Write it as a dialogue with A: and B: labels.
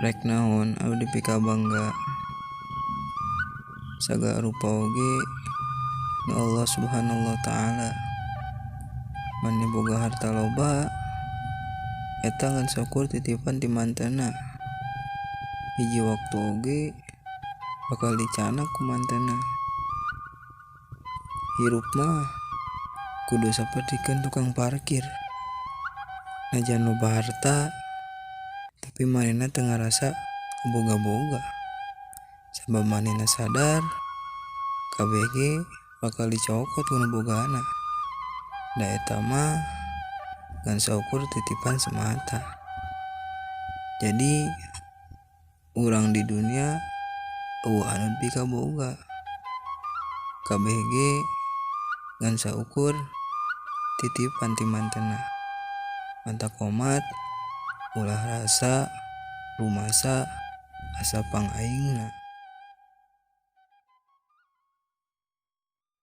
A: Rek naon anu dipikabangga, sagala rupa oge nu Allah Subhanahu wa taala. Maneh boga harta loba, eta ngan saukur titipan ti mantenna. Hiji waktu oge bakal dicanak ku mantenna. Hirup mah kudu sapertikeun tukang parkir, najan loba harta tapi manehna teu ngarasa boga-boga, sabab manehna sadar kabeh ge bakal dicokot ku nu bogana, da eta mah ngan saukur titipan semata. Jadi urang di dunia euweuh anu dipikaboga, kabeh ge ngan saukur titipan ti mantenna. Matak komat ulah rasa rumasa asa pang aingna.